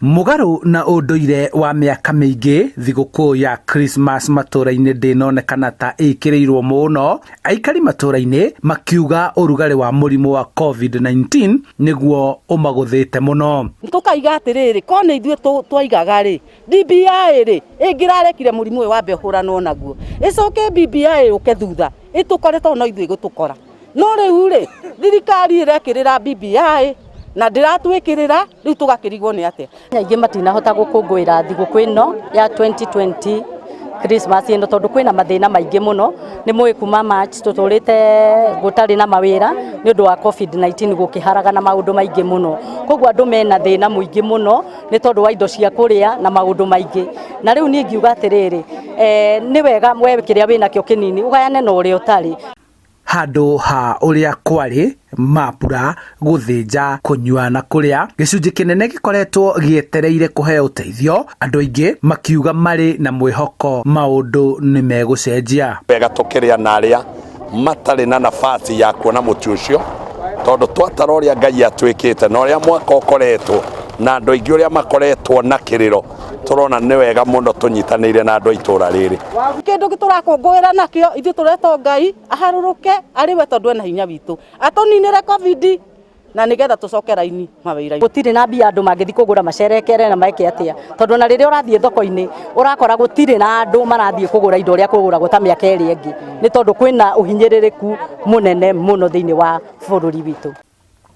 Mũgarũ na ũndũire wa mĩaka mĩingĩ, thigũkũ ya Christmas matũũra-inĩ ndĩnonekana ta ĩkĩrĩirwo mũno, aikari matũũra-inĩ makiuga ũrugarĩ wa mũrimũ wa COVID-19 nĩguo ũmagũthĩte mũno. Tũkaiga atĩrĩrĩ, ko nĩ ithuĩ twaigaga rĩ, BBI rĩ, ĩngĩrarekire mũrimũ ũyũ wambe ũhũranwo naguo, ĩcoke BBI yũke thutha ĩtũkore tondũ no ithuĩ ĩgũtũkora. No rĩu rĩ, thirikari ĩrekĩrĩra BBI na ndĩratwĩkĩrĩra, rĩu tũgakĩrigwo nĩ atĩa. Aingĩ matinahota gũkũngũĩra thigũkũ ĩno ya 2020 Christmas ĩno tondũ kwĩna mathĩna maingĩ mũno. Nĩ mũĩ kuma March tũtũrĩte gũtarĩ na mawĩra nĩ ũndũ wa COVID-19 gũkĩharaga na maũndũ maingĩ mũno. Koguo andũ mena thĩna mũingĩ mũno nĩ tondũ wa indo cia kũrĩa na maũndũ maingĩ. Na rĩu niĩ ngiuga atĩrĩrĩ, nĩ wega we kĩrĩa wĩnakĩo kĩnini ũgayane na ũrĩa ũtarĩ. Handũ ha ũrĩa kwarĩ, mambura, gũthĩnja, kũnyua na kũrĩa, gĩcunjĩ kĩnene gĩkoretwo gĩetereire kũheo ũteithio, andũ aingĩ makiuga marĩ na mwĩhoko maũndũ nĩ megũcenjia. Wega tũkĩrĩa na arĩa matarĩ na nafasi ya kuona mũtu ũcio, tondũ twatara ũrĩa Ngai atwĩkĩte na ũrĩa mwaka ũkoretwo na andũ aingĩ ũrĩa makoretwo na kĩrĩro, tũrona nĩ wega mũno tũnyitanĩire na andũ a itũũra rĩrĩ. Kĩndũ tũrakũngũĩra nakĩo ithuĩ tũretwo Ngai aharũrũke arĩ we tondũ ena hinya witũ, atũninĩre COVID na nĩgetha tũcoke raini mawĩra-inĩ. Gũtirĩ na mbia andũ mangĩthiĩ kũgũra macerekere na meke atĩa, tondũ na rĩrĩa ũrathiĩ thoko-inĩ ũrakora gũtirĩ na andũ marathiĩ kũgũra indo ũrĩa kũgũragwo ta mĩaka ĩrĩa ĩngĩ, nĩ tondũ kwĩna ũhinyĩrĩrĩku mũnene mũno thĩinĩ wa bũrũri witũ.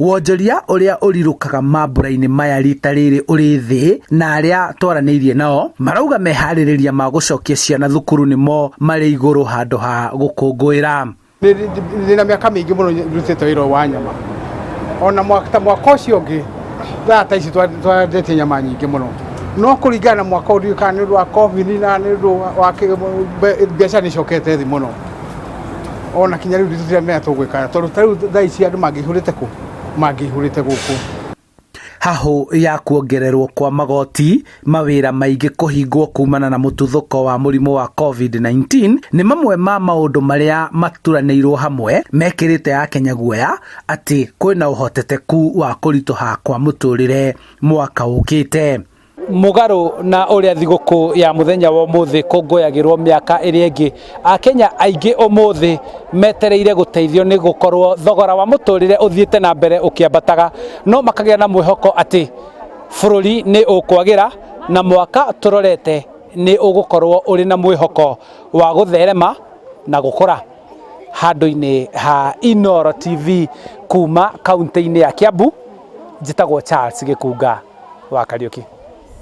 Wonjoria ũrĩa ũrirũkaga mambura-inĩ maya rita rĩrĩ ũrĩ thĩ na arĩa twaranĩirie nao marauga meharĩrĩria ma gũcokia ciana thukuru nĩmo marĩ igũrũ handũ ha gũkũngũĩra. Ndĩna mĩaka mĩingĩ mũno ndutĩte wĩra ũyũ wa nyama, ona ta mwaka ũcio ũngĩ thaa ta ici twendetie nyama nyingĩ mũno, no kũringana na mwaka ũyũ ndiũĩ kana nĩ ũndũ wa COVID na nĩ ũndũ wa biacara nĩ icokete thĩ mũno, ona kinya rĩu tũtiramenya tũgwĩka tondũ ta rĩu thaa ici andũ mangĩihũrĩte kũ? Mangĩihũrĩte gũkũ. Hahũ ya kuongererwo kwa magoti, mawĩra maingĩ kũhingwo kumana na mũtuthũko wa mũrimũ wa COVID-19 nĩ mamwe ma maũndũ marĩa maturanĩirwo hamwe mekĩrĩte Akenya guoya atĩ kwĩna ũhoteteku wa kũritũha kwa mũtũrĩre mwaka ũkĩte. Mũgarũ na ũrĩa thigũkũ ya mũthenya wa ũmũthĩ kũngũyagĩrwo mĩaka ĩrĩa ĩngĩ, Akenya aingĩ ũmũthĩ metereire gũteithio nĩ gũkorwo thogora wa mũtũrĩre ũthiĩte na mbere ũkĩambataga, no makagĩa na mwĩhoko atĩ bũrũri nĩ ũkwagĩra na mwaka tũrorete nĩ ũgũkorwo ũrĩ na mwĩhoko wa gũtherema na gũkũra. Handũ-inĩ ha Inooro TV kuma kaũntĩ-inĩ ya Kiambu, njĩtagwo Charles Gĩkunga wa Kariũki.